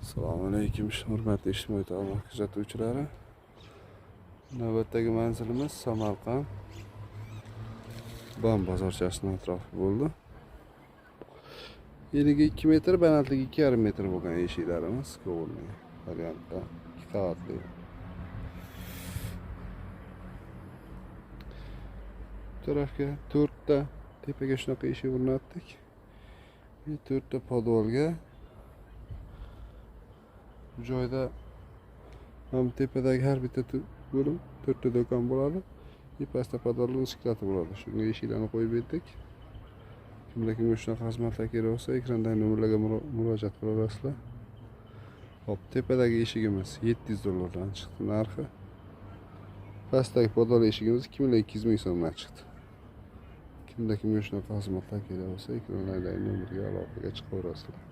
Assalomu alaykum, hurmatli ijtimoiy tarmoq kuzatuvchilari. Navbatdagi manzilimiz Samarqand Bam bozorchasining atrofi bo'ldi. Enigi 2 metr, balandligi 2,5 metr bo'lgan eshiklarimiz ko'rinli variantda, 2 qavatli. Bu tarafga 4 ta tepaga shunaqa eshik o'rnatdik. 4 ta podvalga. Bu joyda ham tepadagi har bitta bo'lim 4 ta do'kon bo'ladi. Pastda podvalning skladi bo'ladi. Shunga eshiklarni qo'yib berdik. Kimda kimga shunaqa xizmatlar kerak bo'lsa, ekrandagi nomerlarga murojaat qila olasizlar. Hop, tepadagi eshigimiz 700 dollardan chiqdi narxi. Pastdagi podval eshigimiz 2 200 ming so'mdan chiqdi. Kimda kimga shunaqa xizmatlar kerak bo'lsa, ekrandagi nomerga aloqaga chiqaverasizlar.